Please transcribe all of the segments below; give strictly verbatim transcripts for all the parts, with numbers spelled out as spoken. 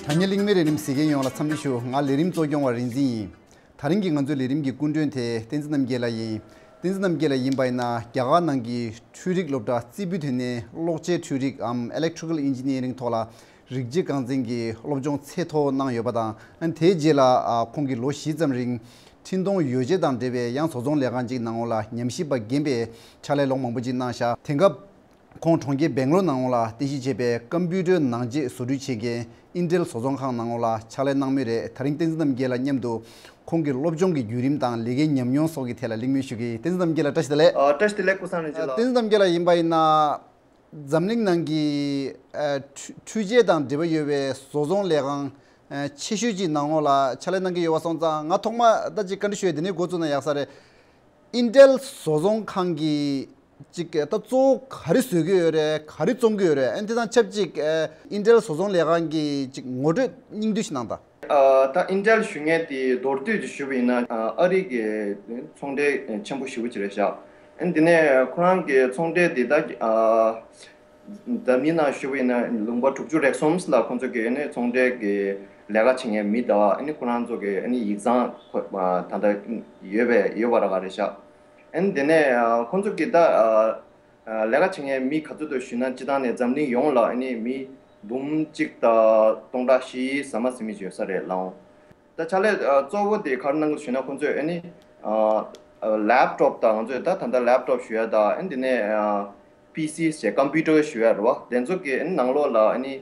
ད་ཉིན་གླིང་མི་རིགས་རིམ་གཟིགས་མཁན་ཡོངས་ལ་འཚམས་འདྲི་ཞུ། ང་ལས་རིམ་གཙོ་སྐྱོང་བ་རིག་འཛིན་ཡིན། ད་རིང་གི་ང་ཚོའི་ལས་རིམ་གྱི་སྐུ་མགྲོན་དེ་བསྟན་འཛིན་རྣམ་རྒྱལ་ལགས་ཡིན། བསྟན་འཛིན་རྣམ་རྒྱལ་ལགས་ཡིན་པ་ཡིན་ན་རྒྱ་གར་ནང་གི་འཕྲུལ་རིག་སློབ་གྲྭ་རྩིས་འབུལ་ཐོན་ནས་གློག་ཆས་འཕྲུལ་རིག་འམ་Electrical Engineering་ཐོག་ལ་རིགས་གཅིག་རྐང་འཛིན་གྱི་སློབ་སྦྱོང་ཚད་མཐོ་བོ་གནང་ཡོད་པ་དང་། ཨ་ནི་དེའི་རྗེས་ལ་ཨ་ཁོང་གིས་ལོ་བཞི་ཙམ་རིང་འཕྲིན་གཏོང་ཡོ་བྱད་དང་འབྲེལ་བའི་ཡང་བཟོ་ཚོང་ལས་ཁང་ཅིག་ནང་ལ་ཉམས་ཞིབ་པ་རྒན་པའི་ཕྱག་ལས་ལོ་མང་པོ་ཅིག་གནང་ཤག་དེང་སྐབས་ཁོང་གྲོང་ཁྱེར་སྦེང་ལོར་ནང་ལ་རྟེན་གཞི་བྱས་པའི་ཀམ་པུ་ཊར་ནང་ཆས་བཟོ་སྐྲུན་བྱེད་མཁན་ཨིན་ཊེལ་བཟོ་ཚོང་ཁང་ནང་ལ་ཕྱག་ལས་གནང་མུས་རེད། ད་རིང་བསྟན་འཛིན་རྣམ་རྒྱལ་ལགས་མཉམ་དུ་ཁོང་གི་སློབ་སྦྱོང་གི་བརྒྱུད་རིམ་དང་ལས་ཀའི་ཉམས་མྱོང་སོགས་ཀྱི་ཐད་ལ་གླེང་མོལ་ཞུ་གི། བསྟན་འཛིན་རྣམ་རྒྱལ་ལགས་བཀྲ་ཤིས་བདེ་ལེགས། ཨ། བཀྲ་ཤིས་བདེ་ལེགས། སྐུ་གཟུགས་བཟང་། ཨ། བསྟན་འཛིན་རྣམ་རྒྱལ་ལགས་ཡིན་པ་ཡིན་ན། འཛམ་གླིང་ནང་གི་ཨ་འཕྲུལ་འཕྲུལ་ཆས་དང་འབྲེལ་བ་ཡོད་པའི་བཟོ་ཚོང་ལས་ཁང་ཨ་ཆེ་ཤོས་ཅིག་ནང་ལོགས་ལ་ཕྱག་ལས་གནང་གི་ཡོད་པ་སོང་ཙང་། ང་ཐོག་མ་ད་ཅིག་བཀའ་འདྲི་ཞུ་ཡས་དེ་ནས་འགོ་བཙུགས་ན་ཡག་ས་རེད། ཨིན་ཊེལ་བཟོ་ཚོང་ཁང་གི་ཅིག་ད་གཙོ་བོ་ག་རེ་བཟོ་གི་ཡོད་རེད། ག་རེ་བཙོང་གི་ཡོད་རེད། ཨ་ནི་དེ་དང་ཆབས་ཅིག་ཨ་ཨིན་ཊེལ་བཟོ་ཚོང་ལས་ཁང་གི་ཅིག་ངོ་སྤྲོད་སྙིང་བསྡུས་ཤིག་གནང་དང་། ཨ་ད་ཨིན་ཊེལ་ཞུ་མཁན་དེ་མདོར་བསྡུས་ཀྱིས་ཞུས་པ་ཡིན་ན། ཨ་ཨ་རི་གི་ཚོང་འབྲེལ་ཆེན་པོ་ཞེ་པོ་ཅིག་རེད་ཤག་ཨ་ནི་དེ་ནས་ཁོ་རང་གི་ཚོང་འབྲེལ་དེ་ད་ཨ་འཛམ་གླིང་ནང་ཞུས་པ་ཡིན་ན་ལུང་པ་དྲུག་ཅུ་རེ་གསུམ་ལ་ཁོང་ཚོ་གི་ཨ་ནི་ཚོང་འབྲེལ་གྱི་ལས་ཀ་བྱེད་མཁན་མི་དང་། ཨ་ནི་ཁོ་རང་ཚོ་གི་ཨ་ནི་ཡིག་ཚང་ཁོ་ཨ་ད་ལྟ་ཡོད་པའི་ཡོད་པ་ར་ག་རེད་ཤག་ཨ་ནི་དེ་ནས་ཨ་ཁོང་ཚོ་གི་ད་ཨ་ཨ་ལས་ཀ་བྱེད་མཁན་མི་ག་ཚོད་འདུག་ཞུས་ན། སྤྱིར་བཏང་ནས་འཛམ་གླིང་ཡོངས་ལ་ཨ་ནི་མི་འབུམ་གཅིག་དང་སྟོང་ཕྲག་བཞི་ཟ་མ་ཟ་མི་ཅིག་ཡོད་ས་རེད་ལགས། ད་ཕྱག་ལས་ཨ་གཙོ་བོ་དེ་ག་རེ་གནང་གི་ཞུས་ན། ཁོང་ཚོས་ཨ་ནི་ཨ་ཨ་ལེབ་ཊོབ་དང་། ང་ཚོས་ད་ད་ལྟ་ལེབ་ཊོབ་ཞུ་ཡ་དང་། ཨ་ནི་དེ་ནས་ཨ་པི་སི་ཞེས་ཀམ་པུ་ཊར་ཞུ་ཡ་རེད་བ། དེ་ཚོ་གི་ཨ་ནི་ནང་ལོགས་ལ་ཨ་ནི་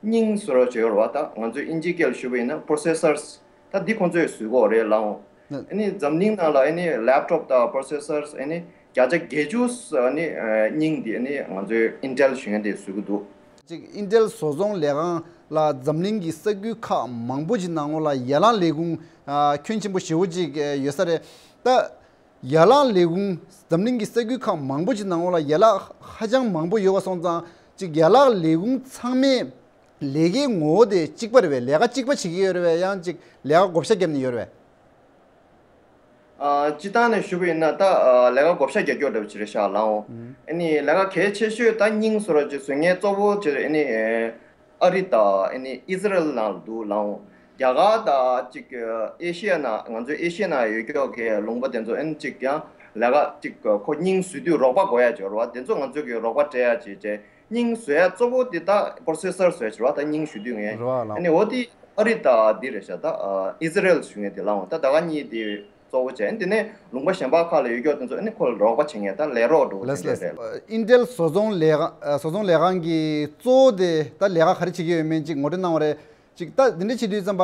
རྙིང་བཟོ་རོགས་བྱེད་ཡོད་རེད་བ། ད་ང་ཚོས་དབྱིན་ཇིའི་སྐད་ལ་ཞུ་བ་ཡིན་ན་པོ་རོ་སེ་སར། ད་འདི་ཁོང་ཚོས་བཟོ་གི་ཡོད་རེད་ལགས། ཨ་ནི་འཛམ་གླིང་ནང་ལ་ཨ་ནི་ལེབ་ཊོབ་དང་པོ་རོ་སེ་སར་ཨ་ནི་བརྒྱ་ཆ་བརྒྱད་ཅུ་ཨ་ནི་རྙིང་འདི་ཨ་ནི་ང་ཚོའི་ཨིན་ཊེལ་ཞུ་མཁན་དེས་བཟོ་གི་འདུག་ཅིག་ཨིན་ཊེལ་བཟོ་ཚོང་ལས་ཁང་ལ་འཛམ་གླིང་གི་ས་ཁུལ་ཁག་མང་པོ་ཅིག་ནང་ལོགས་ལ་ཡན་ལག་ལས་ཁུངས་ཨ་ཁྱོན་ཆེན་པོ་ཞེ་པོ་ཅིག་ཨ་ཡོད་ས་རེད། ད་ཡན་ལག་ལས་ཁུངས་འཛམ་གླིང་གི་ས་ཁུལ་ཁག་མང་པོ་ཅིག་ནང་ལོགས་ལ་ཡན་ལག་ཧ་ཅང་མང་པོ་ཡོད་པ་སོང་ཙང་། ཅིག་ཡན་ལག་ལས་ཁུངས་ཚང་མས་ལས་ཀའི་ངོ་བོ་དེ་གཅིག་པ་རེད་པས། ལས་ཀ་གཅིག་པ་བྱེད་ཀྱི་ཡོད་རེད་པས། ཡང་ཅིག་ལས་ཀ་བགོ་བཤའ་བརྒྱབ་ནས་ཡོད་རེད་པས། ཨ་སྤྱིར་བཏང་ནས་ཞུ་བ་ཡིན་ན། ད་ཨ་ལས་ཀ་བགོ་བཤའ་རྒྱག་རྒྱུ་འདྲ་བོ་ཅིག་རེད་ཤག་ལགས། ཨ་ནི་ལས་ཀ་གལ་ཆེ་ཤོས་ད་རྙིང་བཟོ་རོགས་ཅིག་བཟོ་མཁན་གཙོ་བོ་ཅིག་ཨ་ནི་ཨ་རི་དང་ཨ་ནི་ཨི་ཟི་རལ་ནང་འདུག་ལགས། རྒྱ་གར་དང་ཅིག་ཨེ་ཤི་ཡ་ནང་། ང་ཚོའི་ཨེ་ཤི་ཡ་ནང་ཡོད་ཀྱོག་གི་ལུང་པ་དེ་ཚོ་ཨ་ནི་ཅིག་ཡང་ལས་ཀ་ཅིག་ཁོ་རྙིང་བཟོ་དུས་རོགས་པ་དགོས་ཡ་ཅིག་ཡོད་རེད་བ། དེ་ཚོ་ང་ཚོ་གི་རོགས་པ་སྤྲད་ཡ་ཅིག་བྱས། རྙིང་བཟོ་ཡ་གཙོ་བོ་དེ་ད་པོ་རོ་སེ་སར་བཟོ་ཡ་ཅིག་རེད་བ། ད་རྙིང་ཞུ་དུས་ངས། རེད་བ་ལགས། ཨ་ནི་འོ་དེ་ཨ་རི་དང་འདི་རེད་ཤག་ད་ཨ་ཨི་ཟི་རལ་ཞུ་མཁན་དེ་ལགས། ད་ད་ག་གཉིས་དེ་གཙོ་བོ་བྱས། ཨ་ནི་དེ་ནས་ལུང་པ་གཞན་པ་ཁག་ལ་ཡོད་ཀྱོག་དེ་ཚོ་ཨ་ནི་ཁོ་ལ་རོགས་པ་བྱེད་མཁན། ད་ལས་རོགས་འདྲ་བོ་ལགས་བྱེད་མཁན་ལགས། རེད། ཨིན་ཊེལ་བཟོ་ཚོང་ལས་ཁང་། ཨ་བཟོ་ཚོང་ལས་ཁང་གི་གཙོ་བོ་དེ་ད་ལས་ཀ་ག་རེ་བྱེད་ཀྱི་ཡོད་མེད་ཅིག་ངོ་སྤྲོད་གནང་བ་རེད། ཅིག་ད་འདི་འདྲ་བྱེད་དུས་ཙམ་པ།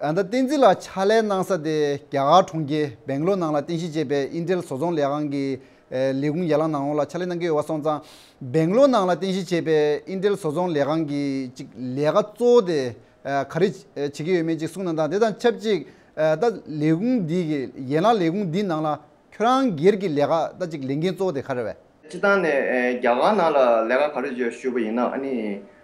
ཨ་ད་བསྟན་འཛིན་ལགས་ཕྱག་ལས་གནང་ས་དེ་རྒྱ་གར་གྲོང་ཁྱེར་སྦེང་ལོར་ནང་ལ་རྟེན་གཞི་བྱས་པའི་ཨིན་ཊེལ་བཟོ་ཚོང་ལས་ཁང་གི་ཨེ་ལས་ཁུངས་ཡན་ལག་ནང་ལོགས་ལ་ཕྱག་ལས་གནང་གི་ཡོད་པ་སོང་ཙང་། སྦེང་ལོར་ནང་ལ་རྟེན་གཞི་བྱས་པའི་ཨིན་ཊེལ་བཟོ་ཚོང་ལས་ཁང་གི་ཅིག་ལས་ཀ་གཙོ་བོ་དེ་ཨ་ག་རེ་བྱེད་ཀྱི་ཡོད་མེད་ཅིག་གསུངས་གནང་དང་། དེ་དང་ཆབས་ཅིག་ཨ་ད་ལས་ཁུངས་འདི་གི་ཡན་ལག་ལས་ཁུངས་འདི་ནང་ལ་ཁྱོད་རང་སྒེར་གྱི་ལས་ཀ་ད་ཅིག་ལས་འགན་གཙོ་བོ་དེ་ག་རེ་རེད་པས། སྤྱིར་བཏང་ནས་ཨེ་རྒྱ་གར་ནང་ལ་ལས་ཀ་ག་རེ་བྱས་ཞུས་པ་ཡིན་ན། ཨ་ནི་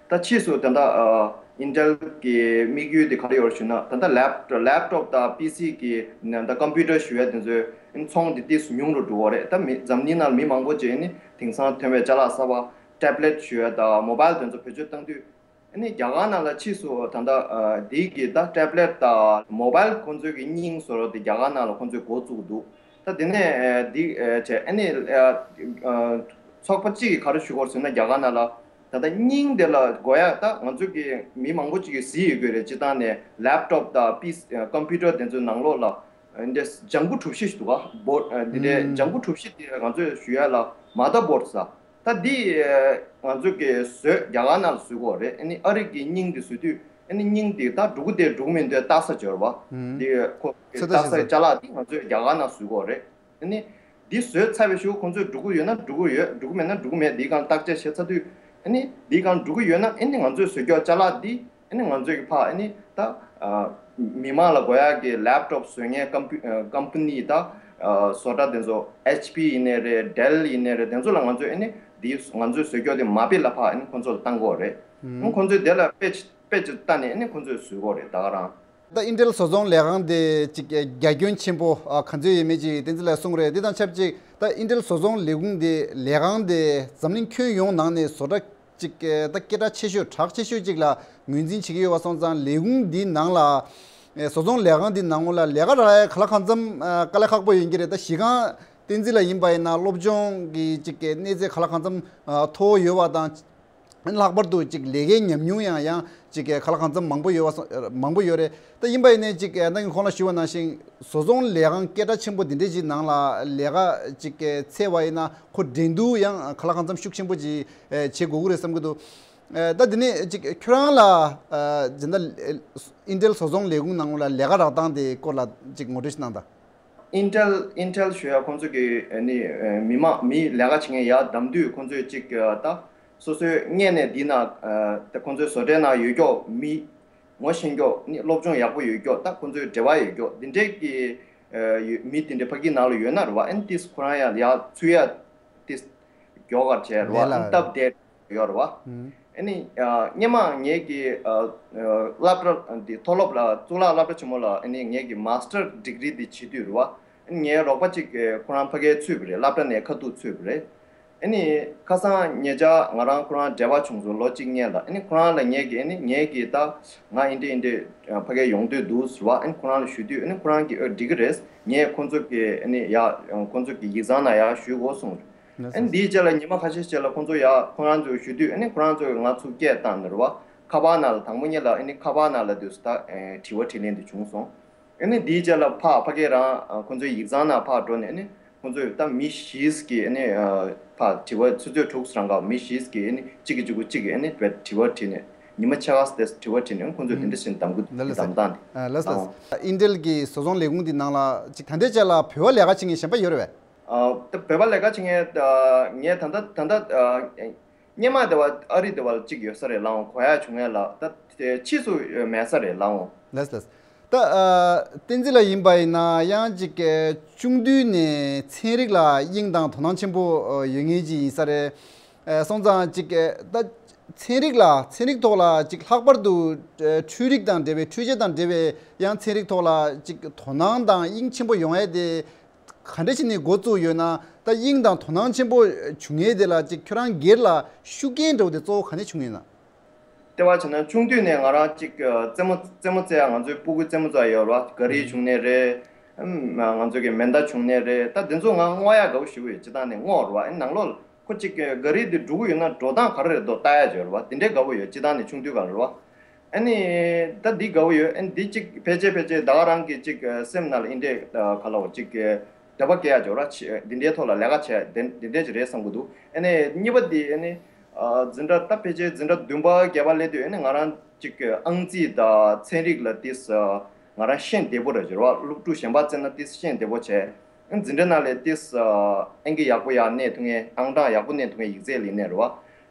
ད་ཕྱིས་སུ་ད་ལྟ་ཨ་ཨིན་ཊེལ་གྱི་དམིགས་ཡུལ་དེ་ག་རེ་ཡོད་རེད་ཞུ་ན། ད་ལྟ་ལེབ་ལེབ་ཊོབ་དང་པི་སི་གི་ནང་ད་ཀམ་པུ་ཊར་ཞུ་ཡ་དེ་ཚོའི་ཨ་ནི་ཚོང་དེ་ཏོག་ཙམ་ཉུང་རུ་འགྲོ་གི་རེད། ད་མི་འཛམ་གླིང་ནང་མི་མང་པོ་ཅིག་ཨ་ནི་དེང་སང་ཐོན་པའི་ཅ་ལག་གསར་པ་ཊེབ་ལེཊ་ཞུ་ཡ་དང་མོ་བྷལ་དེ་ཚོ་བེད་སྤྱོད་བཏང་དུས། ཨ་ནི་རྒྱ་གར་ནང་ལ་ཕྱིས་སུ་ད་ལྟ་ཨ་འདི་གི་ད་ཊེབ་ལེཊ་དང་མོ་བྷལ་ཁོང་ཚོའི་གི་རྙིང་བཟོ་རོགས་དེ་རྒྱ་གར་ནང་ལ་ཁོང་ཚོས་འགོ་བཙུགས་འདུག་ད་དེ་ནས་ཨ་འདི་ཨ་བྱས། ཨ་ནི་ཨ་ཨ་ཚོགས་པ་གཅིག་གིས་ག་རེ་ཞུ་དགོས་ཟེར་ན། རྒྱ་གར་ནང་ལ་ད་ལྟ་རྙིང་དེ་ལ་དགོས་ཡ། ད་ང་ཚོ་གི་མི་མང་པོ་ཅིག་གིས་གཟིགས་ཡོད་དགོས་རེད། སྤྱིར་བཏང་ནས་ལེབ་ཊོབ་དང་པི་སི་ཀམ་པུ་ཊར་དེ་ཚོའི་ནང་ལོགས་ལ་འདི་ལྗང་གུ་གྲུ་བཞི་ཞིག་འདུག་ག་བོར་ཌི། ཨ་འདི་འདྲའི་ཨུམ་ལྗང་གུ་གྲུ་བཞི་དེ་ང་ཚོས་ཞུ་ཡ་ལ་མ་དར་བོར་ཌི་ཟེར། ད་འདི་ང་ཚོ་གིས་བཟོས། རྒྱ་གར་ནང་ལ་བཟོ་དགོས་རེད། ཨ་ནི་ཨ་རི་གི་རྙིང་འདི་བཟོ་དུས། ཨ་ནི་རྙིང་འདི་ད་འབྲུ་གུ་དེ་འབྲུ་གུ་མིན་འདོད་ལྟ་ས་འབྱོར་བ། ཨུམ་འདི་ཁོ་ཚོད་ལྟ་ལྟ་ས་ས་ཅིག་ཅ་ལག་འདི་ང་ཚོས་རྒྱ་གར་ནང་བཟོ་དགོས་རེད། ཨ་ནི་འདི་བཟོས་ཚར་བའི་གཞུག་ཁོང་ཚོས་འབྲུ་གུ་ཡོད་ན་འབྲུ་གུ་ཡོད། འབྲུ་གུ་མེད་ན་འབྲུ་གུ་མེད། འདིའི་སྒང་བརྟག་དཔྱད་བྱས་ཚར་དུས། ཨ་ནི་འདིའི་སྒང་འབྲུ་གུ་ཡོད་ན། ཨ་ནི་ང་ཚོས་བཟོས་ཀྱོག་ཅ་ལག་འདི། ཨ་ནི་ང་ཚོས་ཀྱི་ཕར་ཨ་ནི་ད་ཨ་མི་མང་ལ་དགོས་ཡག་གི་ལེབ་ཊོབ་བཟོ་མཁན་ཀམ་པུ་ཨ་ཀམ་པ་ནི་ད་ཨ་བཟོ་གྲྭ་དེ་ཚོ་ཨེཆ་པི་ཡིན་ནའི་རེད། ཌེལ་ཡིན་ནའི་རེད། དེ་ཚོ་ལ་ང་ཚོས་ཨ་ནི་འདི་ང་ཚོས་བཟོས་ཀྱོག་དེ་མ་དཔེ་ལ་ཕར་ཨ་ནི་ཁོང་ཚོ་ལ་བཏང་དགོས་རེད། ཨ་ཁོང་ཚོས་དེ་ལ་དཔེ་ཅིག་དཔེ་ཅིག་བལྟས་ནས་ཨ་ནི་ཁོང་ཚོས་བཟོ་དགོས་རེད། ད་ག་རང་། ད་ཨིན་ཊེལ་བཟོ་ཚོང་ལས་ཁང་དེ་ཅིག་རྒྱ་ཁྱོན་ཆེན་པོ་ཨ་ག་ཚོད་ཡོད་མེད་ཅིག་བསྟན་འཛིན་ལགས་གསུངས་རེད། དེ་དང་ཆབས་ཅིག་ད་ཨིན་ཊེལ་བཟོ་ཚོང་ལས་ཁུངས་དེ་ལས་ཁང་དེ་འཛམ་གླིང་ཁྱོན་ཡོངས་ནང་ནས་བཟོ་གྲྭ་ ཅིག་ད་སྐད་གྲགས་ཆེ་ཤོས་གྲགས་ཆེ་ཤོས་ཅིག་ལ་ངོས་འཛིན་བྱེད་ཀྱི་ཡོད་པ་སོང་ཙང་ལས་ཁུངས་འདི་ནང་ལ་བཟོ་ཚོང་ལས་ཁང་འདི་ནང་ལ་ལས་ཀ་རག་ཡ་ག་ལ་གང་འཚམ་དཀའ་ལས་ཁག་པོ་ཡིན་གྱི་རེད། ད་གཞི་རྐང་བསྟན་འཛིན་ལགས་ཡིན་པ་ཡིན་ན་སློབ་སྦྱོང་གི་ཅིག་གནས་ཚད་ག་ལ་གང་འཚམ་མཐོ་བོ་ཡོད་པ་དང་། ལྷག་པར་དུ་ཅིག་ལས་ཀའི་ཉམས་མྱོང་ཡང་ཡང་ཅིག་ག་ལ་གང་འཚམ་མང་པོ་ཡོད་པ་སོང་མང་པོ་ཡོད་རེད། ད་ཡིན་པ་ཡིན་ནའི་ཅིག་ད་གིན་གོང་ལ་ཞུས་པ་ནང་བཞིན་བཟོ་ཚོང་ལས་ཁང་སྐད་གྲགས་ཆེན་པོ་འདི་འདྲས་ཅིག་ནང་ལ་ལས་ཀ་ཅིག་འཚོལ་བ་ཡིན་ན་ཁོ་འགྲན་བསྡུར་ཡང་ག་ལ་གང་འཚམ་ཤུགས་ཆེན་པོ་ཅིག་བྱེད་དགོས་ཀྱི་རེད་བསམ་གྱི་འདུག་ད་འདི་ནས་ཅིག་ཁྱོད་རང་ལ་སྦྱིན་བདག་ཨིན་ཊེལ་བཟོ་ཚོང་ལས་ཁུངས་ནང་ལ་ལས་ཀ་རག་སྟངས་དེ་སྐོར་ལ་ཅིག་ངོ་སྤྲོད་ཞིག་གནང་དང་། ཨིན་ཊེལ་ཨིན་ཊེལ་ཞུ་ཡ་ཁོང་ཚོ་གི་ནི་མི་མང་མི་ལས་ཀ་བྱེད་མཁན་ཡར་བདམས་དུས་ཁོང་ཚོས་ཅིག་ད་སོ་སོའི་སྔས་ནས་འདི་ན་ད་ཁོང་ཚོའི་བཟོ་གྲྭའི་ནང་ཡོད་ཀྱོག་མི་ངོ་ཤེས་ཀྱོག་ནི་སློབ་སྦྱོང་ཡག་པོ་ཡོད་ཀྱོག་ད་ཁོང་ཚོའི་འབྲེལ་བ་ཡོད་ཀྱོག་འདི་འདྲའི་གི་མི་དེ་འདྲའི་ཕ་གི་ནང་ལ་ཡོད་ན་རེད་བ། ཨན་ཏིས་ཁོ་རང་ཡང་ཡར་ཚུད་ཡ་ཏིས་མགྱོགས་གར་བྱས་རེད་བ། ལས་ལ་ཨན་སྟབས་བདེ་ཡོད་རེད་བ། ཨ་ནི་སྔས་མ་ངེད་ཀྱི་སློབ་གྲྭ་འདི་མཐོ་སློབ་ལ་གཙུག་ལག་སློབ་གྲྭ་ཆེན་མོ་ལ་ཨ་ནི་ངེད་ཀྱི་མཱ་སི་ཊར་ཌི་གི་རི་འདི་བྱེད་དུས་རེད་བ། ཨ་ནི་ངའི་རོགས་པ་གཅིག་ཁོ་རང་ཕ་གིར་ཚུད་པ་རེད། སློབ་གྲྭ་ནས་ཁ་ཐུག་ཚུད་པ་རེད། ཨ་ནི་ཁ་སང་ཉེ་ཆར་ང་རང་ཁོ་རང་འབྲེལ་བ་བྱུང་སོང་། ལོ་གཅིག་སྔོན་ལ། ཨ་ནི་ཁོ་རང་ལ་ངེད་ཀྱི་ཨ་ནི་ངེད་ཀྱི་ད་ང་ཨིན་ཏེ་ཨིན་ཏེ་ཕ་གིར་ཡོང་འདོད་འདུག་ཟེར་བ། ཨ་ནི་ཁོ་རང་ལ་ཞུ་དུས་ཨ་ནི་ཁོ་རང་གིས་ཨ་འགྲིག་གི་རེད། ངས་ཁོང་ཚོ་གི་ཨ་ནི་ཡ་ཁོང་ཚོ་གི་ཡིག་ཚང་ནང་ཡར་ཞུ་དགོས་གསུངས། ཨ་ནི་དེའི་རྗེས་ལ་ཉི་མ་ཁ་ཤས་རྗེས་ལ་ཁོང་ཚོ་ཡར་ཁོ་རང་ཚོ་ཞུ་དུས་ཨ་ནི་ཁོ་རང་ཚོས་ང་ཚུར་སྐད་བཏང་ནས་རེད་བ། ཁ་པར་ནང་ལ་དང་པོ་ཉིད་ལ་ཨ་ནི་ཁ་པར་ནང་ལ་དུས་སུ་ད་དྲི་བ་དྲིས་ལན་དེ་བྱུང་སོང་། ཨ་ནི་དེའི་རྗེས་ལ་ཕར་ཕ་གིར་རང་ཁོང་ཚོའི་ཡིག་ཚང་ནང་ཕར་འགྲོ་ནས་ཨ་ནི་ཁོང་ཚོས་ད་མི་བཞིས་ཀྱིས་ཨ་ནི་ཕར་དྲི་བ་ཆུ་ཚོད་དྲུག་རང་ག་མི་བཞིས་ཀྱིས་ཨ་ནི་གཅིག་གིས་གཅིག་པུ་གཅིག་གིས་ཨ་ནི་དྲི་བ་དྲིས་ནས་ཉི་མ་ཕྱེད་ཀ་དེ་དྲི་བ་དྲིས་ནས་ཁོང་ཚོས་དེ་འདྲ་བྱས་ནས་གདམ་གི་འདུག་ལ་ལ་གདམ་སྟངས་དེ། ལ་ལ་ཨིན་ཊེལ་གྱི་བཟོ་ཚོང་ལས་ཁུངས་དེ་ནང་ལ་ཅིག་ད་ལྟའི་ཆ་ལ་བོད་པ་ལས་ཀ་བྱེད་མཁན་གཞན་པ་ཡོད་རེད་པས། ད་བོད་པ་ལས་ཀ་བྱེད་མཁན་ངས་ད་ལྟ་ད་ལྟ་སྔས་མ་དེ་བ་ཨ་རི་དེ་བ་གཅིག་ཡོད་ས་རེད་ལགས་འོང་། གོ་ཡ་བྱུང་ཡ་ལ་ད་ཕྱིས་སུ་མེད་ས་རེད་ལགས་འོང་། ལགས་ལགས། ད་བསྟན་འཛིན་ལགས་ཡིན་པ་ཡིན་ན་ཡང་ཅིག་ཆུང་དུས་ནས་ཚན་རིག་ལ་དབྱིངས་དང་དོ་སྣང་ཆེན་པོ་ཡོད་མཁན་ཅིག་ཡིན་ས་རེད། སོང་ཙང་ཅིག་ད་ཚན་རིག་ལ་ཚན་རིག་ཐོག་ལ་ཅིག་ལྷག་པར་དུ་འཕྲུལ་རིག་དང་འབྲེལ་བའི་འཕྲུལ་ཆས་དང་འབྲེལ་བའི་ཡང་ཚན་རིག་ཐོག་ལ་ཅིག་དོ་སྣང་དང་དབྱིངས་ཆེན་པོ་ཡོང་ཡ་དེ། ག་འདྲ་བྱས་ནས་འགོ་བཙུགས་ཡོད་ན། ད་དབྱིངས་དང་དོ་སྣང་ཆེན་པོ་བྱུང་ཡས་དེ་ལ་ཅིག་ཁྱོད་རང་སྒེར་ལ་ཤུགས་རྐྱེན་འདྲ་བོ་དེ་གཙོ་བོ་ག་ནས་བྱུང་ཡོད་ན། ལྟེ་བ་བྱས་ན་ཆུང་དུས་ནས་ང་རང་ཅིག་རྩེད་མོ་རྩེད་མོ་རྩེ་ཡ་ང་ཚོའི་སྤུ་གུ་རྩེད་མོ་རྩེ་ཡ་ཡོད་ར། ག་རི་བྱུང་ནས་རེད། ང་ཚོ་གི་མེ་མདའ་བྱུང་ནས་རེད། ད་དེ་ཚོ་ང་བསྔོག་ཡ་དགའ་བོ་ཞེ་པོ་ཡོད། སྤྱིར་བཏང་ནས་བསྔོག་ར་བ། ཨེ་ནང་ལོགས་ལ་ཁོ་ཅིག་ག་རི་དེ་འགྲོ་གི་ཡོད་ན་འགྲོ་སྟངས་ག་རེ་རེད་འདུག་ལྟ་ཡ་ཡོད་ར་བ། དེ་འདྲའི་དགའ་བོ་ཡོད། སྤྱིར་བཏང་ནས་ཆུང་དུས་ག་ར་ར་བ། ཨ་ནི་ད་འདི་དགའ་བོ་ཡོད། ཨ་ནི་འདི་གཅིག་ཕལ་ཆེར་ཕལ་ཆེར་ད་ག་རང་གི་གཅིག་སེམས་ནང་ལ་ཨིན་འདྲས་ག་ལ་བ་གཅིག་འདོད་པ་སྐྱེ་ཡ་འཇོག་ར་ཆེ། འདི་འདྲའི་ཐོག་ལ་ལས་ཀ་བྱས་འདི་འདྲས་ཅིག་རེད་བསམ་གི་འདུག་ཨ་ནི་གཉིས་པ་འདི་ཨ་ནི་འཛིན་གྲྭ་ད་ཕལ་ཆེར་འཛིན་གྲྭ་བདུན་པ་བརྒྱད་པ་སླེབས་དུས་ཨ་ནི་ང་རང་གཅིག་ཨང་རྩིས་དང་ཚན་རིག་ལ་ཏིས་ང་རང་ཤེས་བདེ་པོ་རེད་འཇོག་ར། སློབ་ཕྲུག་གཞན་པ་བརྩིས་ན་ཏིས་ཤེས་བདེ་པོ་བྱས། འཛིན་གྲྭ་ནང་ལས་ཏིས་ཨང་ཀི་ཡག་པོ་ཡར་གནས་ཐུབ་མཁན། ཨང་གྲངས་ཡག་པོ་གནས་ཐུབ་མཁན་ཡིག་ཚད་ལེན་ནས་རེད་བ།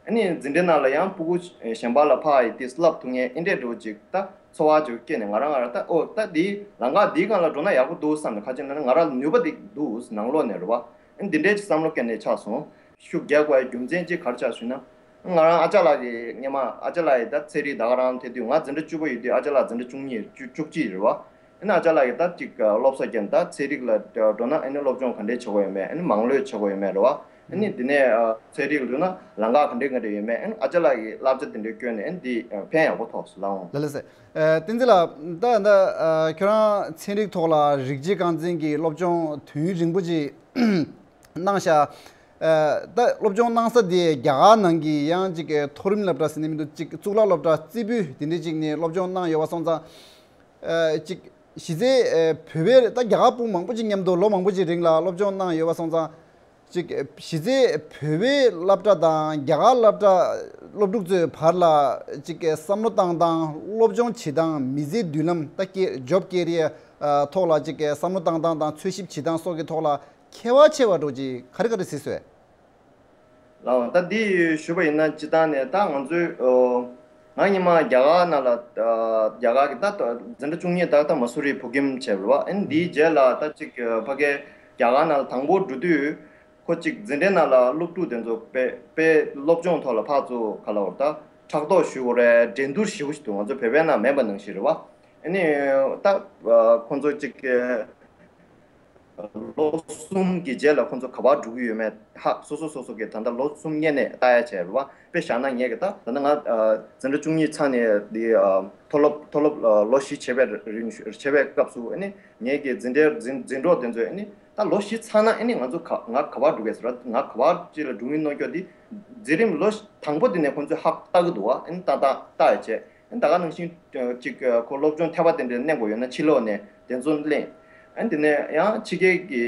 ཨ་ནི་འཛིན་གྲྭ་ནང་ལ་ཡང་སྤུ་གུ་གཞན་པ་ལ་ཕར་ཡི་ཏིས་བསླབ་ཐུབ་མཁན་ཨེ་འདྲས་འགྲོ་ཅིག་ད་འཚོ་བ་ཅིག་སྐྱེལ་ནས་ང་རང་ང་རང་ད་ཨོ་ད་འདི་ལམ་ཁ་འདིའི་སྒང་ལ་འགྲོ་ན་ཡག་པོ་འདུག་བསམ་ནས་ཁ་ཆེ་ན་ང་རང་ལ་ནུས་པ་འདི་འདུག་ནང་ལོགས་ནས་རེད་བ། ཨ་ནི་འདི་འདྲས་ཅིག་བསམ་བློ་སྐྱེལ་ནས་ཆགས་སོང་། ཤུགས་རྒྱག་དགོས་པའི་རྒྱུ་མཚན་གཅིག་ག་རེ་ཆགས་ཞུས་ན། ང་རང་ཨ་ཅག་ལགས་ཀྱིས་སྔས་མ་ཨ་ཅག་ལགས་ཀྱིས་ད་ཚན་རིག་ད་ག་རང་ཐེ་དུས་ང་འཛིན་གྲྭ་བཅུ་པ་ཡོད་དུས་ཨ་ཅག་ལགས་འཛིན་གྲྭ་བཅུ་གཉིས་བཅུ་བཅུ་གཅིག་རེད་བ། ཨ་ནི་ཨ་ཅག་ལགས་ཀྱིས་ད་ཅིག་སློབ་གསོ་རྒྱབ་ད་ཚན་རིག་ལ་འགྲོ་ན་ཨ་ནི་སློབ་སྦྱོང་ག་འདྲས་བྱེད་དགོས་ཡོད་མེད། ཨ་ནི་མང་ལོས་བྱེད་དགོས་ཡོད་མེད་རེད་བ། ཨ་ནི་དེ་ནས་ཚན་རིག་འགྲོ་ན་ལམ་ཁ་ག་འདྲས་ག་འདྲས་ཡོད་མེད། ཨ་ནི་ཨ་ཅག་ལགས་ཀྱིས་བསླབ་བྱ་དེ་འདྲས་བསྐྱོན་ནས་ཨ་ནི་འདི་ཕན་ཡག་པོ་ཐོགས་སོང་ལགས་འོང་། ལགས་ལགས་སེ། བསྟན་འཛིན་ལགས་ད་ད་ཁྱོད་རང་ཚན་རིག་ཐོག་ལ་རིགས་བྱེད་རྐང་འཛིན་གྱི་སློབ་སྦྱོང་དུས་ཡུན་རིང་པོ་ཅིག་གནང་ཤག་ད་སློབ་སྦྱོང་གནང་ས་དེ་རྒྱ་གར་ནང་གི་ཡང་ཅིག་མཐོ་རིམ་སློབ་གྲྭ་ཟེར་ནས་མི་འདུག་ཅིག་གཙུག་ལག་སློབ་གྲྭ་རྩེ་ཕུད་དེ་འདྲ་ཅིག་ནས་སློབ་སྦྱོང་གནང་ཡོད་པ་སོང་ཙང་། ཅིག་གཞི་རྩའི་བོད་པའི་ད་རྒྱ་གར་སྤུན་མང་པོ་ཅིག་མཉམ་དུ་ལོ་མང་པོ་ཅིག་རིང་ལ་སློབ་སྦྱོང་གནང་ཡོད་པ་སོང་ཙང་། ཅིག་གཞི་རྩའི་བོད་པའི་སློབ་གྲྭ་དང་རྒྱ་གར་སློབ་གྲྭ་སློབ་ཕྲུག་ཚོའི་བར་ལ་ཅིག་བསམ་བློ་བཏང་སྟངས། སློབ་སྦྱོང་བྱེད་སྟངས། མི་ཚེའི་མདུན་ལམ་ད་སྐྱེ་ཇོབ་ཀེ་རི་ཡར་ཐོག་ལ་ཅིག་བསམ་བློ་བཏང་སྟངས་དང་འཚོལ་ཞིབ་བྱེད་སྟངས་སོགས་ཀྱི་ཐོག་ལ་ཁྱད་པར་ཆེ་བ་འདྲ་ཅིག་ག་རེ་ག་རེ་གཟིགས་སོང་། ལགས་འོང་། ད་འདི་ཞུས་པ་ཡིན་ན་སྤྱིར་བཏང་ནས་ད་ང་ཚོའི་ཨོ་ང་སྔོན་མ་རྒྱ་གར་ནང་ལ་ཨ་རྒྱ་གར་གྱི་ད་ད་འཛིན་གྲྭ་བཅུ་གཉིས་ད་ད་མ་སུ་རི་བོད་ཁྱིམ་བྱས་པ་རེད་བ། ཨ་ནི་འདིའི་རྗེས་ལ་ད་ཅིག་ཨ་ཕ་གིར་རྒྱ་གར་ནང་ལ་དང་པོ་འགྲོ་དུས་ཁོ་ཅིག་འཛིན་གྲྭའི་ནང་ལ་སློབ་ཕྲུག་དེ་ཚོ་དཔེ་དཔེ་སློབ་སྦྱོང་ཐོག་ལ་ཕར་ཚུར་ག་ལབ་དགོས་རེད། ད་ཕྲག་དོག་ཞུ་དགོས་རེད། འགྲན་བསྡུར་ཞེ་པོ་ཞིག་འདུག་ང་ཚོ་བོད་པའི་ནང་མེད་པ་ནང་བཞིན་རེད་བ། ཨ་ནི་ད་ཨ་ཁོང་ཚོ་ཅིག་ཨ། ལོ་གསུམ་གྱི་རྗེས་ལ་ཁོང་ཚོ་ག་པར་འགྲོ་གི་ཡོད་མེད་ཧ་སོ་སོ་སོ་སོ་གི་ད་ལྟ་ལོ་གསུམ་སྔོན་ནས་ལྟ་ཡ་བྱས་རེད་བ། དཔེ་བཞག་ན་ངས་གི་ད་ད་ལྟ་ང་འཛིན་གྲྭ་བཅུ་གཉིས་ཚར་ནས་འདི་མཐོ་སློབ་མཐོ་སློབ་ལོ་བཞི་བྱས་པའི་རིང་བྱས་པའི་སྐབས་སུ་ཨ་ནི་ངས་གི་འཛིན་གྲྭའི་འཛིན་འཛིན་གྲོགས་དེ་ཚོས་ཨ་ནི་ད་ལོ་བཞི་ཚར་ན་ཨ་ནི་ང་ཚོ་ག་ང་ག་པར་འགྲོ་གི་ཟེར་བ། ང་ག་པར་ཅིག་ལ་འགྲོ་གི་ཡིན་མནོ་རྒྱུ་དེ་འཛིན་རིམ་ལོ་དང་པོ་དེ་ནས་ཁོང་ཚོས་ཧ་ལྟ་གི་འདུག་བ། ཨ་ནི་ཏག་ཏག་ལྟ་ཡ་བྱས། ད་ག་ནང་བཞིན་ཅིག་ཁོ་སློབ་སྦྱོང་ཐེབས་པ་དེ་འདྲ་གནང་དགོས་ཡོད་ན་ཕྱི་ལོགས་ནས་དེ་ཚོ་གླེང་། ཨ་དེ་ནས་ཡང་ཕྱི་རྒྱལ་གྱི་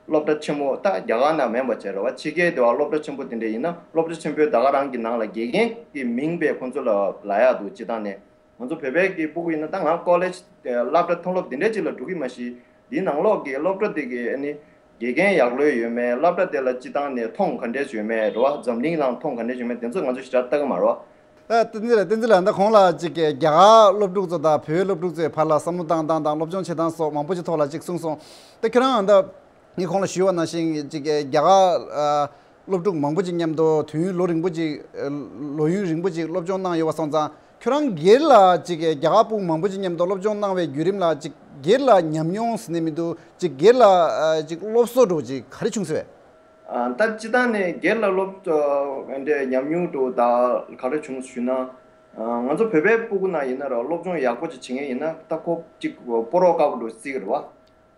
སློབ་གྲྭ་ཆེན་མོ་ད་རྒྱ་གར་ནང་མིན་པ་བྱས་རེད་བ། ཕྱི་རྒྱལ་དེ་བ་སློབ་གྲྭ་ཆེན་པོ་དེ་འདྲ་ཡིན་ན་སློབ་གྲྭ་ཆེན་པོའི་ད་ག་རང་གི་ནང་ལ་དགེ་རྒན་གྱི་མིང་དཔེ་ཁོང་ཚོ་ལ་ལབ་ཡག་འདུག་སྤྱིར་བཏང་ནས་ང་ཚོ་བོད་པའི་གི་སྤུ་གུ་ཡིན་ན་ད་ང་ཀོ་ལེཇ་སློབ་གྲྭ་མཐོ་སློབ་དེ་འདྲ་ཅིག་ལ་འགྲོ་གི་མ་གཞི་འདིའི་ནང་ལོགས་ཀྱི་སློབ་གྲྭ་དེ་གི་ཨ་ནི་དགེ་རྒན་ཡག་ལོས་ཡོད་མེད། སློབ་གྲྭ་དེ་ལ་སྤྱིར་བཏང་ནས་མཐོང་ག་འདྲས་ཡོད་མེད་རེད་བ། འཛམ་གླིང་ནང་མཐོང་ག་འདྲས་ཡོད་མེད་དེ་ཚོ་ང་ཚོ་ཞེ་དྲག་ལྟ་གི་མ་རེད་བ། ཨ་བསྟན་འཛིན་ལགས། བསྟན་འཛིན་ལགས་ད་གོང་ལ་ཅིག་རྒྱ་གར་སློབ་ཕྲུག་ཚོ་དང་བོད་སློབ་ཕྲུག་ཚོའི་བར་ལ་བསམ་བློ་བཏང་སྟངས་དང་སློབ་སྦྱོང་བྱེད་སྟངས་སོགས་མང་པོ་ཅིག་ཐོག་ལ་ཅིག་གསུངས་སོང་། ད་ཁྱོད་རང་ད་ངས་གོང་ལ་ཞུས་པ་ནང་བཞིན་ཅིག་རྒྱ་གར་ཨ་སློབ་ཕྲུག་མང་པོ་ཅིག་མཉམ་དུ་དུས་ཡུན་ལོ་རིང་པོ་ཅིག་ཨ་ལོ་ཡུན་རིང་པོ་ཅིག་སློབ་སྦྱོང་གནང་ཡོད་པ་སོང་ཙང་ཁྱོད་རང་སྒེར་ལ་ཅིག་རྒྱ་གར་སྤུ་གུ་མང་པོ་ཅིག་མཉམ་དུ་སློབ་སྦྱོང་གནང་བའི་བརྒྱུད་རིམ་ལ་ཅིག་སྒེར་ལ་ཉམས་མྱོང་ཟེར་ནས་མི་འདུག་ཅིག་སྒེར་ལ་ཨ་ཅིག་སློབ་གསོ་འདྲ་བོ་ཅིག་ག་རེ་བྱུང་སོང་བས། ཨ་ད་སྤྱིར་བཏང་ནས་སྒེར་ལ་སློབ་ཨ་འདྲའི་ཉམས་མྱོང་འདྲ་བོ་ད་ག་རེ་བྱུང་ཞུས་ན། ཨ་ང་ཚོ་བོད་པའི་སྤུ་གུ་ནང་ཡིན་ན་ར་སློབ་སྦྱོང་ཡག་པོ་ཅིག་བྱེད་མཁན་ཡིན་ན་ད་ཁོ་ཅིག་སྤོ་རོག་དཀར་པོ་འདྲ་བོ་བརྩི་གི་རེད་བ།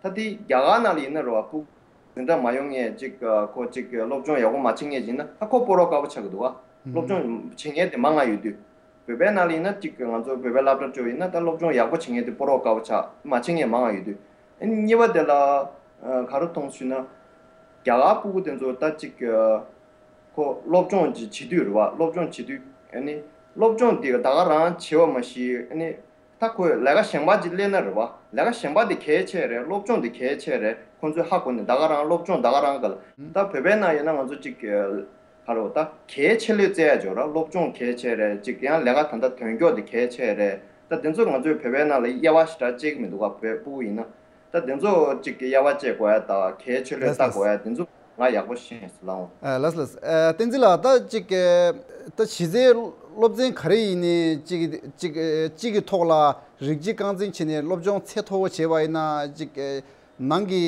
ད་དེ་རྒྱ་གར་ནང་ལ་ཡིན་ན་ར་བ་སྤུ་གུ་འཛིན་གྲྭ་མ་ཡོང་མཁན་ཅིག་ཨ་ཁོ་ཅིག་སློབ་སྦྱོང་ཡག་པོ་མ་བྱེད་མཁན་ཅིག་ཡིན་ན་ད་ཁོ་སྤོ་རོག་དཀར་པོ་ཆགས་ཀྱི་འདུག་བ། སློབ་སྦྱོང་བྱེད་མཁན་དེ་མང་ང་ཡོད་དུས། བོད་པའི་ནང་ལ་ཡིན་ན་གཅིག་ང་ཚོ་བོད་པའི་སློབ་གྲྭ་ཅིག་ཡིན་ན་ད་སློབ་སྦྱོང་ཡག་པོ་བྱེད་མཁན་དེ་སྤོ་རོག་དཀར་པོ་ཆགས། མ་བྱེད་མཁན་མང་ང་ཡོད་དུས། ཨ་ནི་གཉིས་པ་དེ་ལ་ཨ་ག་རེ་མཐོང་ཞུས་ན། རྒྱ་གར་སྤུ་གུ་དེ་ཚོ་ད་གཅིག་ཨ་ཁོ་སློབ་སྦྱོང་ཅིག་བྱེད་དུས་རེད་བ། སློབ་སྦྱོང་བྱེད་དུས་ཨ་ནི་སློབ་སྦྱོང་དེ་ད་ག་རང་བྱེད་པ་མ་གཞི་ཨ་ནི་ད་ཁོས་ལས་ཀ་གཞན་པ་ཅིག་སླེབས་ན་རེད་བ། ལས་ཀ་གཞན་པ་དེ་གལ་ཆེ་རེད། སློབ་སྦྱོང་དེ་གལ་ཆེ་རེད། ཁོང་ཚོས་ཧ་གོ་ནས་ད་ག་རང་སློབ་སྦྱོང་ད་ག་རང་ག་ལ་ད་བོད་པའི་ནང་ཡིན་ན་ང་ཚོ་གཅིག་ག་རེ་ད་གལ་ཆེ་ལོས་བརྩི་ཡ་ཅིག་ཡོད་ར། སློབ་སྦྱོང་གལ་ཆེ་རེད། ཅིག་ཡང་ལས་ཀ་ད་ལྟ་དོན་འཁྱོལ་དེ་གལ་ཆེ་རེད། ད་དེ་ཚོ་ང་ཚོའི་བོད་པའི་ནང་ལ་དབྱེ་བ་ཞེ་དྲག་བཅད་ཀྱི་མི་འདུག་ག་བོད་སྤུ་གུ་ཡིན་ན། ད་དེ་ཚོ་གཅིག་གི་དབྱེ་བ་བཅད་དགོས་ཡ་ད་གལ་ཆེ་ལོས་ལགས་ལྟ་དགོས་ཡ་དེ་ཚོ་ང་ཡག་པོ་ཤེས་སོང་ལགས། ཨ་ལགས་ལགས། ཨ་བསྟན་འཛིན་ལགས། ད་གཅིག་གི་ད་གཞི་རྩའི་སློབ་ཚན་ག་རེ་ཡིན་ནའི་གཅིག་གཅིག་གཅིག་གི་ཐོག་ལ་རིགས་གཅིག་རྐང་འཛིན་བྱས་ནས་སློབ་སྦྱོང་ཚད་མཐོ་བོ་བྱས་པ་ཡིན་ན་གཅིག་ནང་གི་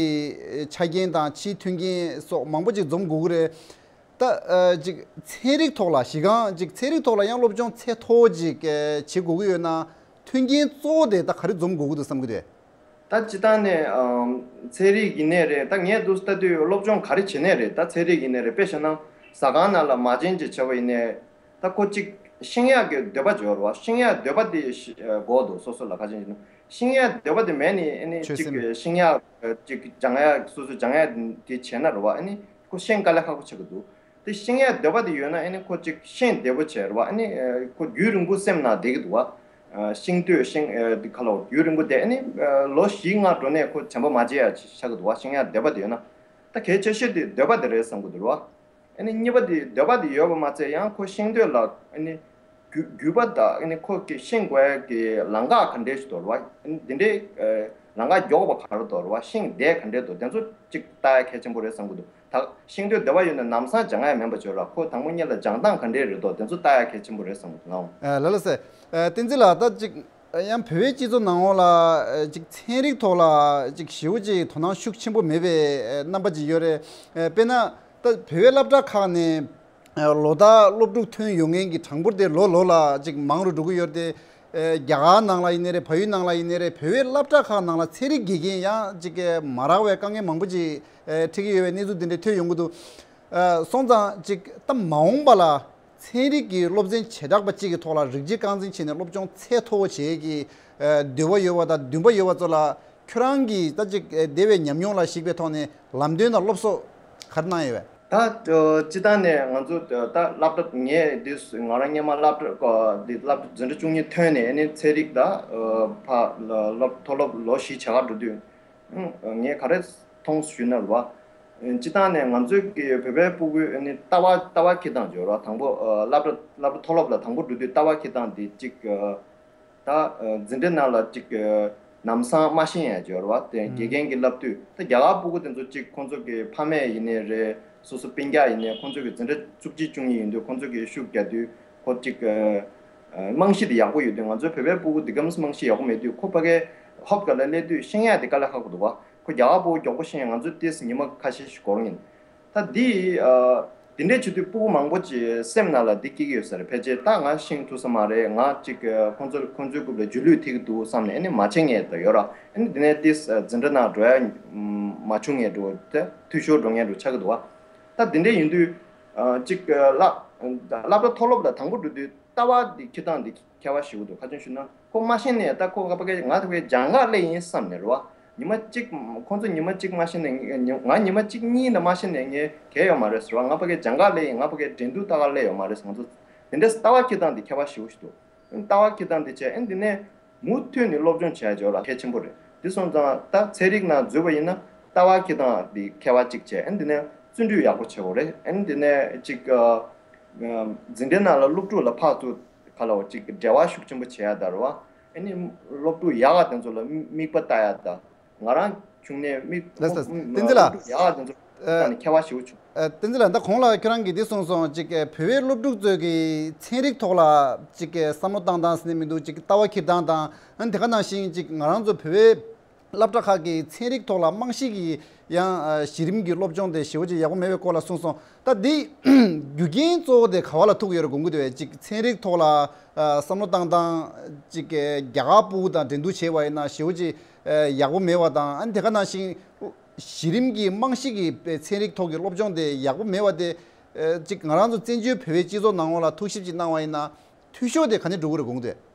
ཆ་རྐྱེན་དང་ཕྱིའི་མཐུན་རྐྱེན་སོགས་མང་པོ་ཅིག་འཛོམས་དགོས་ཀྱི་རེད། ད་ཨ་ཅིག་ཚན་རིག་ཐོག་ལ་གཞི་རྐང་ཅིག་ཚན་རིག་ཐོག་ལ་ཡང་སློབ་སྦྱོང་ཚད་མཐོ་བོ་ཅིག་ཨ་བྱེད་དགོས་ཀྱི་ཡོད་ན་མཐུན་རྐྱེན་གཙོ་བོ་དེ་ད་ག་རེ་འཛོམས་དགོས་ཀྱི་འདུག་བསམ་གྱི་འདུག་ད་སྤྱིར་བཏང་ནས་ཨམ་ཚན་རིག་ཡིན་ནའི་རེད། ད་ངས་འདུག་ལྟ་དུས་སློབ་སྦྱོང་ག་རེ་བྱེད་ནའི་རེད། ད་ཚན་རིག་ཡིན་ནའི་རེད། དཔེ་བཞག་ན་ཟ་ཁང་ནང་ལ་མ་བྱན་ཅིག་བྱས་པ་ཡིན་ནའི་ད་ཁོ་གཅིག་ཤེས་ཡག་གི་འདོད་པ་འབྱོར་བ། ཤེས་ཡག་འདོད་པ་དེ་ཤི་ཨ་དགོས་འདུག་སོ་སོ་ལ་ག་ཅིག་ཡིན་ན་ཤེས་ཡག་འདོད་པ་དེ་མེད་ནི་ཨ་ནི་ཆོས་གཅིག་སེམས་ཤེས་ཡག་ཨ་གཅིག་སྦྱང་ཡག་སོ་སོ་སྦྱང་ཡག་དེ་བྱས་ན་རེད་བ། ཨ་ནི་ཁོ་ཤེས་དཀའ་ལས་ཁག་པོ་ཆགས་ཀྱི་འདུག་དེ་ཤེས་ཡག་འདོད་པ་དེ་ཡོད་ན་ཨ་ནི་ཁོ་གཅིག་ཤེས་བདེ་པོ་བྱས་རེད་བ། ཨ་ནི་ཨ་ཁོ་རྒྱུན་རིང་པོ་སེམས་ནང་བསྡད་ཀྱི་འདུག་བ། ཨ་ཤེས་འདོད་ཤེས་ཨ་དེ་ག་ལ་རྒྱུན་རིང་པོ་བསྡད། ཨ་ནི་ཨ་ལོ་བཞི་ལྔ་འགྲོ་ནས་ཁོ་དྲན་པ་མ་བརྗེད་ཡ་ཆགས་ཀྱི་འདུག་བ། ཤེས་ཡག་འདོད་པ་དེ་ཡོད་ན། ད་གལ་ཆེ་ཤོས་དེ་འདོད་པ་དེ་རེད་བསམ་གྱི་འདུག་རེད་བ། ཨ་ནི་གཉིས་པ་དེ་འདོད་པ་དེ་ཡོད་པ་མ་ཚད་ཡང་ཁོ་ཤེས་འདོད་ལ་ཨ་ནི་རྒྱུ་རྒྱུད་པ་དང་ཨ་ནི་ཁོ་གི་ཤེས་དགོས་ཡ་གི་ལམ་ཁ་ག་འདྲས་ཞིག་འདུག་རེད་བ། ཨ་ནི་འདི་འདྲའི་ཨ་ལམ་ཁ་མགྱོགས་པ་ག་རེ་འདུག་རེད་བ། ཤེས་བདེ་ག་འདྲས་འདུག་དེ་ཚོ་གཅིག་ལྟ་ཡ་གལ་ཆེན་པོ་རེད་བསམ་གྱི་འདུག་ད་ཤེས་འདོད་འདོད་པ་ཡོད་ན་ལམ་སང་སྦྱང་ཡ་མིན་པ་བྱོས་ར། ཁོ་དང་པོ་ཉིད་ལ་སྦྱང་སྟངས་ག་འདྲས་རེད་འདུག་དེ་ཚོ་ལྟ་ཡ་གལ་ཆེན་པོ་རེད་བསམ་གྱི་འདུག་ལགས། ཨ་ལགས་ལགས་སེ། ཨ་བསྟན་འཛིན་ལགས། ད་ཅིག་ཡང་བོད་པའི་སྤྱི་ཚོགས་ནང་ལོགས་ལ་ཅིག་ཚན་རིག་ཐོག་ལ་ཅིག་ཞེ་པོ་ཅིག་དོ་སྣང་ཤུགས་ཆེན་པོ་མེད་པའི་རྣམ་པ་ཅིག་ཡོད་རེད། དཔེར་ན་ད་བོད་པའི་སློབ་གྲྭ་ཁག་ནས་ལོ་ལྟར་སློབ་ཕྲུག་ཐོན་ཡོང་མཁན་གྱི་གྲངས་འབོར་དེ་ལོ་ལོ་ལ་ཅིག་མང་རུ་འགྲོ་གི་ཡོད་རེད་དེ། རྒྱ་གར་ནང་ལ་ཡིན་ནའི་རེད། བལ་ཡུལ་ནང་ལ་ཡིན་ནའི་རེད། བོད་པའི་སློབ་གྲྭ་ཁག་ནང་ལ་ཚན་རིག་དགེ་རྒན་ཡང་ཅིག་མ་རག་པའི་དཀའ་ངལ་མང་པོ་ཅིག་འཕྲད་ཀྱི་ཡོད་པའི་གནས་ཚུལ་འདི་འདྲ་ཐོས་ཡོང་གི་འདུག་སོང་ཙང་ཅིག་ད་མ་འོངས་པ་ལ་ཚན་རིག་གི་སློབ་ཚན་བྱེ་བྲག་པ་གཅིག་གི་ཐོག་ལ་རིགས་གཅིག་རྐང་འཛིན་བྱས་ནས་སློབ་སྦྱོང་ཚད་མཐོ་བོ་བྱེད་ཀྱི་འདོད་པ་ཡོད་པ་དང་འདུན་པ་ཡོད་པ་ཚོ་ལ་ཁྱོད་རང་གིས་ད་ཅིག་འདས་པའི་ཉམས་མྱོང་ལ་གཞིགས་པའི་ཐོག་ནས་ལམ་སྟོན་དང་སློབ་གསོ་ག་རེ་གནང་ཡོད་པས། ད་སྤྱིར་བཏང་ནས་ང་ཚོ་ད་སློབ་གྲྭ་ངས་འདི་ང་རང་སྔོན་མ་སློབ་གྲྭ་འདི་སློབ་གྲྭ་འཛིན་གྲྭ་བཅུ་གཉིས་ཐོན་ནས་ཨ་ནི་ཚན་རིག་ད་ཕ་སློབ་མཐོ་སློབ་ལོ་བཞི་བྱ་ག་འགྲོ་དུས་ངས་ག་རེ་མཐོང་ཞུས་ན་རེད་བ། སྤྱིར་བཏང་ནས་ང་ཚོའི་གི་བོད་པའི་སྤུ་གུའི་ཨ་ནི་ལྟ་བ་ལྟ་བ་འཁྱེར་སྟངས་ཡོད་རེད་བ། དང་པོ་ཨ་སློབ་གྲྭ་སློབ་གྲྭ་མཐོ་སློབ་ལ་དང་པོ་འགྲོ་དུས་ལྟ་བ་འཁྱེར་སྟངས་འདི་གཅིག་ཨ་ད་ཨ་འཛིན་གྲྭ་ནང་ལ་གཅིག་ཨ་ལམ་སང་མ་ཤེས་ཡ་ཡོད་རེད་བ། དེ་དགེ་རྒན་གྱིས་བསླབ་དུས་ད་རྒྱ་གར་སྤུ་གུ་དེ་ཚོ་གཅིག་ཁོང་ཚོ་གི་ཕ་མས་ཡིན་ནའི་རེད། སོ་སོ་སྤུན་ཀྱག་ཡིན་ནའི་ཁོང་ཚོ་གི་འཛིན་གྲྭ་བཅུ་གཅིག་བཅུ་གཉིས་ཡིན་དུས་ཁོང་ཚོ་གི་ཤུགས་རྒྱག་དུས་ཁོ་གཅིག་ཨ་རྨང་གཞི་དེ་ཡག་པོ་ཡོད་དུས། ང་ཚོའི་བོད་པའི་སྤུ་གུ་འདི་གམ་རྨང་གཞི་ཡག་པོ་མེད་དུས་ཁོ་ཕ་གའི་ཧོབ་ག་ལ་སླེབས་དུས་ཤེས་ཡ་དེ་དཀའ་ལས་ཁག་པོ་འདུག་བ། ཁོ་རྒྱ་གར་སྤུ་གུ་མགྱོགས་པོ་ཤེས་ཡ་ང་ཚོ་ཏོག་ཙམ་ཉི་མ་ཁ་ཤས་ཤིག་འགོར་ངེས། ད་འདི་ཨ་འདི་འདྲའི་བྱེད་དུས་སྤུ་གུ་མང་པོ་ཅིག་སེམས་ནང་ལ་འདི་སྐྱེ་གི་ཡོད་ས་རེད། ཕལ་ཆེར་ད་ང་ཤེས་ཐུབ་ས་མ་རེད། ང་ཅིག་ཁོང་ཚོ་ཁོང་ཚོའི་རྐུབ་ལ་སྒྱུ་ལུས་ཐེབས་ཀྱི་འདུག་བསམ་ནས་ཨ་ནི་མ་བྱེད་མཁན་དེ་ཡོད་ར། ཨ་ནི་འདི་ནས་ཏོག་ཙམ་འཛིན་གྲྭ་ནང་འགྲོ་ཡ་མ་བྱུང་མཁན་འདྲ་བོ་དེ་འཐུས་ཤོར་འགྲོ་མཁན་འདྲ་བོ་ཆགས་ཀྱི་འདུག་བ། ད་འདི་འདྲ་ཡིན་དུས་ཨ་ཅིག་སློབ་སློབ་གྲྭ་མཐོ་སློབ་ལ་དང་པོ་འགྲོ་དུས་ལྟ་བ་འདི་འཁྱེར་སྟངས་འདི་ཁྱད་པར་ཞེ་པོ་འདུག་ག་ཅི་ཞུ་ན་ཁོ་མ་ཤེས་ནས་ད་ཁོ་ང་ཕ་གི་ང་ཕ་གི་སྦྱང་ག་སླེབས་ཡིན་བསམ་ནས་རེད་བ། ཉི་མ་གཅིག་ཁོང་ཚོ་ཉི་མ་གཅིག་མ་ཤེས་ནས་ང་ང་ཉི་མ་གཅིག་གཉིས་ལ་མ་ཤེས་ནས་ངས་གལ་ཡོད་མ་རེད་ཟེར་བ། ང་ཕ་གི་སྦྱང་ག་སླེབས་ཡིན། ང་ཕ་གི་འགྲན་བསྡུར་ལྟ་ག་སླེབས་ཡོད་མ་རེད་ཟེར། ང་ཚོ་དེ་འདྲ་ལྟ་བ་འཁྱེར་སྟངས་འདི་ཁྱད་པར་ཞེ་པོ་ཞིག་འདུག་ལྟ་བ་འཁྱེར་སྟངས་འདི་བྱས་ཨ་ནི་འདི་ནས་མུ་མཐུད་ནས་སློབ་སྦྱོང་བྱས་ཡོད་ལ་གལ་ཆེན་པོ་རེད། འདི་སོང་ཙང་ད་ཚན་རིག་ནང་འཛུལ་བ་ཡིན་ན་ལྟ་བ་འཁྱེར་སྟངས་འདི་མཁས་པ་གཅིག་བྱས་ཨ་ནི་འདི་ནས་བརྩོན་འགྲུས་ཡག་པོ་བྱེད་དགོས་རེད། ཨ་ནི་འདི་ནས་གཅིག་ཨ་ཨ་འཛིན་གྲྭའི་ནང་ལ་སློབ་ཕྲུག་ལ་ཕར་ཚུར་ག་ལ་བ་གཅིག་འབྲེལ་བ་ཤུགས་ཆེན་པོ་བྱེད་ཡ་ད་རེད་བ། ཨ་ནི་སློབ་ཕྲུག་ཡག་ག་དེ་ཚོ་ལ་མིག་དཔེ་ལྟ་ཡ་ད། ང་རང་བྱུང་ནས་མི་ལགས་སོ། བསྟན་འཛིན་ལགས། ཡག་དེ་ཚོ་ཨ་ནི་ཁྱད་པར་ཞེ་པོ་བྱུང་། ཨ། བསྟན་འཛིན་ལགས། ད་གོང་ལ་ཁྱོད་རང་གིས་འདི་གསུངས་སོང་། ཅིག་བོད་པའི་སློབ་ཕྲུག་ཚོས་ཀྱི་ཚན་རིག་ཐོག་ལ་ཅིག་བསམ་བློ་བཏང་སྟངས་ཟེར་ནས་མི་འདུག་ཅིག་ལྟ་བ་འཁྱེར་སྟངས་དང་། ཨ་ནི་དེ་ག་ནང་བཞིན་ཅིག་ང་རང་ཚོ་བོད་པའི་སློབ་གྲྭ་ཁག་གི་ཚན་རིག་ཐོག་ལ་རྨང་གཞི་གི་ཡང་ཨ་གཞི་རིམ་གྱི་སློབ་སྦྱོང་དེ་ཞེ་པོ་ཅིག་ཡག་པོ་མེད་པའི་སྐོར་ལ་གསུངས་སོང་། ད་འདི་རྒྱུ་རྐྱེན་གཙོ་བོ་དེ་ག་བ་ལ་ཐུག་ཡོད་རེད་དགོངས་ཀྱི་འདུག་བས། ཅིག་ཚན་རིག་ཐོག་ལ་ཨ་བསམ་བློ་བཏང་སྟངས་ཅིག་རྒྱ་གར་སྤུ་གུ་དང་འགྲན་བསྡུར་བྱས་པ་ཡིན་ན་ཞེ་པོ་ཅིག་ཨ་ཡག་པོ་མེད་པ་དང་། ཨ་ནི་དེ་ག་ནང་བཞིན་གཞི་རིམ་གྱི་རྨང་གཞི་གི་ཚན་རིག་ཐོག་གི་སློབ་སྦྱོང་དེ་ཡག་པོ་མེད་པ་དེ། ཨ་ཅིག་ང་རང་ཚོ་བཙན་བྱོལ་བོད་པའི་སྤྱི་ཚོགས་ནང་ལོགས་ལ་ཐུགས་ཞིབ་ཅིག་གནང་བ་ཡིན་ན་འཐུས་ཤོར་དེ་ག་ནས་འགྲོ་གི་རེད་དགོངས་ཀྱི་འདུག་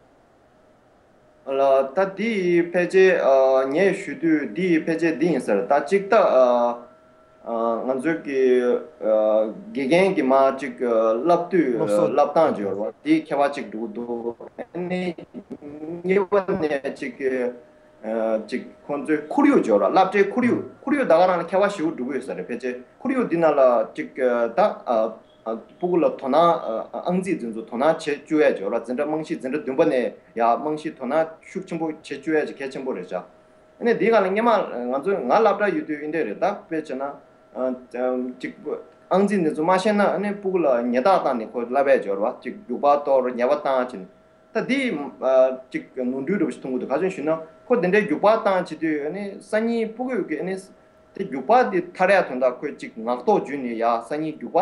ལ། ད་འདི་ཡི་ཕལ་ཆེར་ཨ་ངས་ཞུ་དུས་འདི་ཡི་ཕལ་ཆེར་འདི་ཡིན་ཟེར། ད་གཅིག་ད་ཨ་ཨ་ང་ཚོའི་གི་ཨ་དགེ་རྒན་གྱི་མ་གཅིག་ཨ་བསླབ་དུས་སློབ་གསོ་བསླབ་སྟངས་སྦྱོར་བ་འདི་ཁྱད་པར་གཅིག་འདུག་འདུག་ཨ་ནི་གཉིས་པ་ནས་གཅིག་གི་ཨ་གཅིག་ཁོང་ཚོའི་ཁོར་ཡུག་སྦྱོར་བ། སློབ་གྲྭའི་ཁོར་ཡུག་ཁོར་ཡུག་ད་ག་རང་ལ་ཁྱད་པར་ཞེ་པོ་འགྲོ་གི་ཡོད་ས་རེད། ཕལ་ཆེར་ཁོར་ཡུག་འདི་ནང་ལ་གཅིག་ཨ་ད་ཨ། ཨ་སྤུ་གུ་ལ་དོ་སྣང་ཨ་ཨ་ཨང་རྩིས་འཛིན་ཚུལ་དོ་སྣང་བྱེད་བཅུག་ཡ་ཅིག་ཡོད་ར། འཛིན་གྲྭ་རྨང་གཞི་འཛིན་གྲྭ་བདུན་པ་ནས་ཡ་རྨང་གཞི་དོ་སྣང་ཤུགས་ཆེན་པོ་བྱེད་བཅུག་ཡ་ཅིག་གལ་ཆེན་པོ་རེད་ཤག་ཨ་ནི་འདིའི་སྒང་ལ་སྔོན་མ་ང་ཚོ་ང་སློབ་གྲྭ་ཡོད་དུས་ཨིན་འདྲ་རེད། ད་དཔེ་བྱས་ན་ཨ་ཨ་ཅིག་ཨང་རྩིས་འཛིན་ཚུལ་མ་ཤེས་ན་ཨ་ནི་སྤུ་གུ་ལ་ཉེས་རྡུང་བཏང་ནས་ཁོ་བསླབ་ཡ་ཅིག་ཡོད་ར་བ། ཅིག་རྒྱུག་པ་གཏོར་ཉེས་པ་བཏང་བྱས་ནས། ད་འདི་ཨ་ཅིག་ནོར་འཁྲུལ་འདྲ་པོ་ཞིག་མཐོང་གི་འདུག་ག་ཅི་ཞུ་ན་ཁོ་དེ་འདྲའི་རྒྱུག་པ་བཏང་བྱེད་དུས་ཨ་ནི་སང་ཉིན་སྤུ་གུ་གི་ཨ་ནི་དེ་རྒྱུག་པ་འདི་ཐར་ཡ་དོན་དག་ཁོས་ཅིག་ངག་ཐོག་བརྒྱུད་ནས་ཡ་སང་ཉིན་རྒྱུག་པ་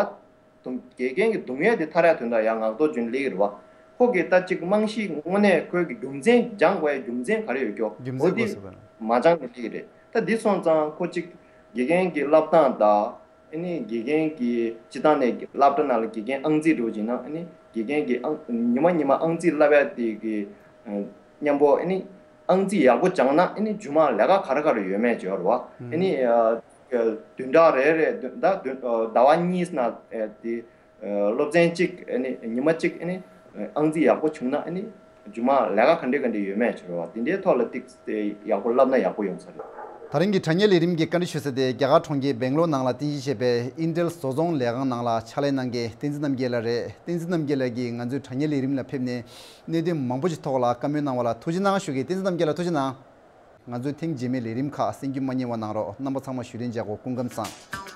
དུང་དགེ་རྒན་གྱི་རྡུང་ཡས་དེ་ཐར་ཡ་དོན་དག་ཡང་ངག་ཐོག་བརྒྱུད་ནས་སླེབས་ཀྱི་རེད་བ། ཁོ་གིས་ད་ཅིག་རྨང་གཞི་དངོས་གནས་ཁོའི་གི་རྒྱུ་མཚན་སྦྱང་དགོས་ཡ་རྒྱུ་མཚན་ག་རེ་ཡོད་ཀྱོ། རྒྱུ་མཚན་འོ་དེ་དགོས་སོ་བ་ན། མ་སྦྱངས་ནས་སླེབས་ཀྱི་རེད། ད་འདི་སོང་ཙང་ཁོ་ཅིག་དགེ་རྒན་གྱི་བསླབ་སྟངས་དང་ཨ་ནི་དགེ་རྒན་གྱི་སྤྱིར་བཏང་ནས་སློབ་གྲྭ་ནང་ལ་དགེ་རྒན་ཨང་རྩིས་འགྲོ་བྱས་ན་ཨ་ནི་དགེ་རྒན་གྱི་ཨང་ཉི་མ་ཉི་མ་ཨང་རྩིས་བསླབ་ཡ་དེ་གི་མཉམ་པོ་ཨ་ནི་ཨང་རྩིས་ཡག་པོ་སྦྱངས་ན་ཨ་ནི་རྗེས་མ་ལས་ཀ་ག་རེ་ག་རེ་ཡོད་མེད་བྱས་རེད་བ། ཨ་ནི་ཨ་བདུན་ཕྲག་རེ་རེ་བདུན་ཟླ་བདུན་ཟླ་བ་གཉིས་ནང་ཨ་དེ་ཨ་སློབ་ཚན་གཅིག་ཨ་ནི་ཉི་མ་གཅིག་ཨ་ནི་ཨང་རྩིས་ཡག་པོ་བྱུང་ན་ཨ་ནི་རྗེས་མ་ལས་ཀ་ག་འདྲ་ག་འདྲ་ཡོད་མེད་བྱས་རེད་བ། དེ་འདྲའི་ཐོག་ལ་ཏིག་ཙེ་ཡག་པོ་བསླབ་ན་ཡག་པོ་ཡོང་ས་རེད། ད་རིང་གི་དྲ་བརྙན་ལས་རིམ་གྱི་བཀའ་འདྲི་ཞུ་ས་དེ་རྒྱ་གར་གྲོང་ཁྱེར་སྦེང་ལོར་ནང་ལ་རྟེན་གཞི་བྱས་པའི་ཨིན་ཊེལ་བཟོ་ཚོང་ལས་ཁང་ནང་ལ་ཕྱག་ལས་གནང་མཁན་བསྟན་འཛིན་རྣམ་རྒྱལ་ལགས་རེད། བསྟན་འཛིན་རྣམ་རྒྱལ་ལགས་ཀྱིས་ང་ཚོའི་དྲ་བརྙན་ལས་རིམ་ལ་ཕེབས་ནས་གནད་དོན་མང་པོ་ཞིག་ཐོག་ལ་བཀའ་མོལ་གནང་བ་ལ་ཐུགས་རྗེ་གནང་ཞུ་གི། བསྟན་འཛིན་རྣམ་རྒྱལ་ལགས་ཐུགས་རྗེ་གནང་། ང་ཚོའི་ཐེངས་རྗེས་མའི་ལས་རིམ་ཁག་གསན་རྒྱུ་མ་བསྙེལ་བ་གནང་རོགས། རྣམ་པ་ཚང་མ་བཞུགས་གདན་འཇགས་དགོས། སྐུ་ཁམས་བཟང་།